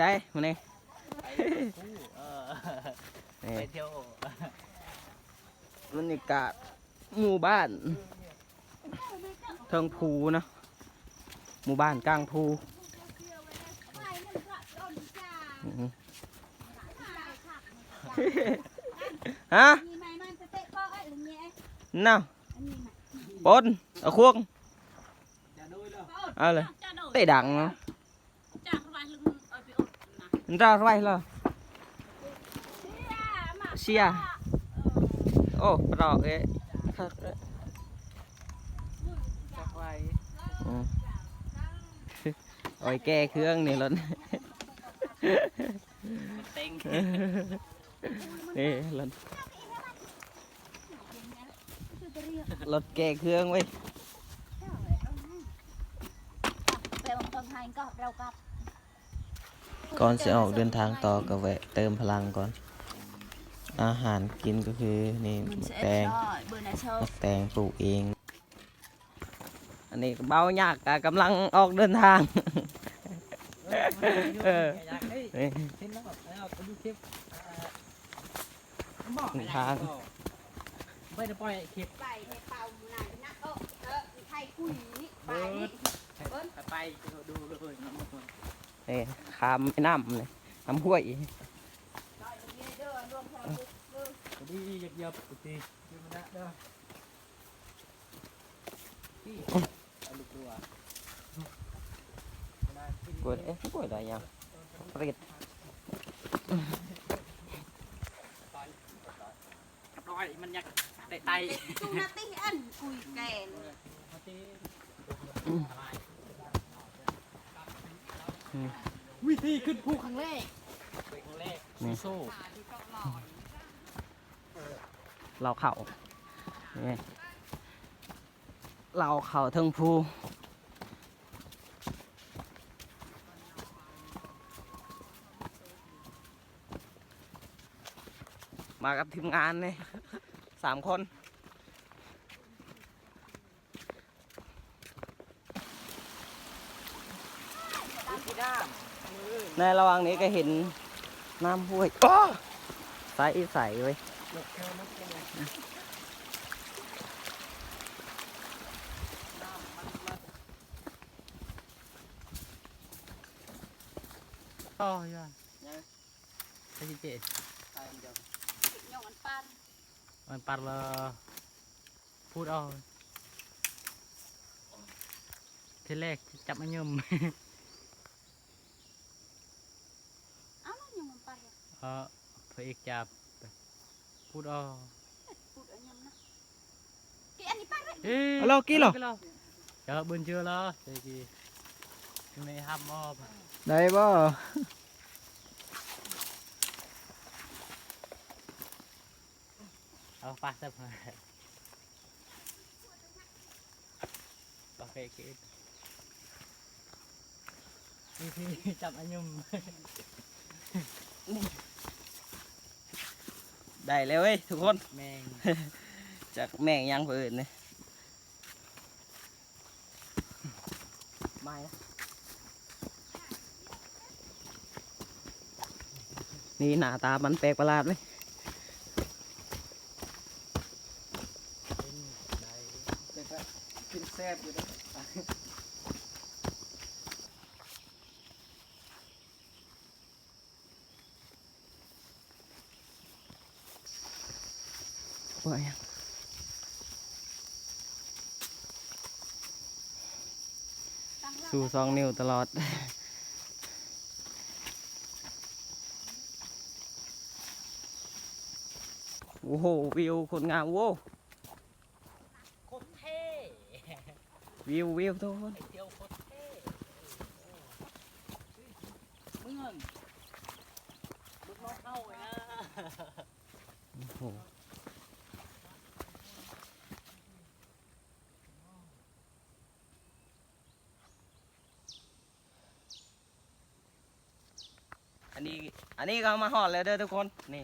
ໄດ້ມື້ນີ້ ໄປ ເອີ ນີ້ ໄປທ່ຽວ ບັນຍາກາດໝູ່ບ້ານເທິງພູເນາະ ໝູ່ບ້ານກາງພູ. ອືມ ຮະ ເນາະ ປົນ ເອົາຄວງ ເອົາເລີຍ ເຕະດັງເນາະ. ມັນຈະໄວເລີຍ ເຊຍ ໂອ້ ປະຕອກເອີຍ ຄັກເອີຍ ຈັກໄວ ອືມ ໂອ້ຍ ແກ້ເຄື່ອງນີ້ລົດ ເຕັງ ນີ້ລົດ ລົດແກ້ເຄື່ອງເວີຍ. ກ່ອນຊິອອກເດີນທາງຕໍ່ກໍແວະເຕີມພະລັງກ່ອນ. ອາຫານກິນກໍຄືນີ້ ໝາກແຕງ ໝາກແຕງປູກເອງ. ອັນນີ້ເບົາຍາກກະກຳລັງອອກເດີນທາງ ເອີ ນີ້ ເຫັນແລ້ວ ເອົາໄປດູຄລິບ ເອີ ເດີນທາງ ໄປແຕ່ປ່ອຍຄລິບ ໄປໃຫ້ເປົ່ານະ ເອີ ໄທກຸຍນີ້ ໄປນີ້ ເບິ່ງ ໄປ ໄປດູເລີຍ ນີ້ ຂ້າມແມ່ນ້ຳນີ້ ນ້ຳຫ້ວຍ ໄປນີ້ເດີ ລວມພະລັງ ເອີ ດີ ຢາກຢາບ ໂອເຄ ຢູ່ມານະເດີ ກວດ ເອະ ກວດໄດ້ຍັງ ປະເດັດ ກັບດອຍ ມັນຢາກໄຕ່ໆ ເຮັດຕູນາຕິອັນ ກຸຍແກນ ອືມ ອືມ ວິທີຂຶ້ນພູຄັ້ງແລກ ຄັ້ງແລກ ນີ້ ໂຊ ເລົ່າເຂົ້າ ນີ້ ເລົ່າເຂົ້າເທິງພູ ມາກັບທີມງານນີ້ ສາມຄົນ. ໃນລະຫວ່າງນີ້ກໍເຫັນນ້ຳຫ້ວຍ ໂອ້ ໃສໆເວີຍ ອໍ ຢ່າ ໄປຊິເຈ ໄປດຽວ ຍ້ອນມັນປານ ມັນປານລະ ພູດເອົາ ທີແລກຈັບມາຍົມ ເອົາລະ ຍັງມັນປານລະ ເອີ ພະເອກຈັບ ພູດເອົາ ເຮັດພູດເອົາຍຳນະ ເກອັນນີ້ປານລະ ເອີ ເອົາລະ ກີ້ລະ ເຈົ້າບຸນເຈື່ອລະ ເມື່ອກີ້ ແມ່ຫ້າມອອກ ໄດ້ບໍ່? ເອົາປາກເຕີບ ໂອເຄ ໂອເຄ ວິທີຈັບອາຍຸມ ໄດ້ແລ້ວເວີຍທຸກຄົນ ແມງ ຈັກແມງຫຍັງເພິ່ນເອີ້ນນີ້. ມາແລ້ວ ນີ້ໜ້າຕາມັນແປກປະຫຼາດເວີຍ ກິນໄດ້ ແຕ່ກໍກິນແຊບຢູ່ເດ້. ຊູສອງນິ້ວຕະຫຼອດ. ໂອ້ໂຫ ວິວໂຄດງາມ ໂອ້. ໂຄດເທ່ ວິວ ວິວທຸກຄົນ ໄປທ່ຽວໂຄດເທ່ ເມືອງ ເມືອງເຮົານະ ໂອ້ໂຫ. ອັນນີ້ ອັນນີ້ກໍມາຮອດແລ້ວເດີທຸກຄົນ ນີ້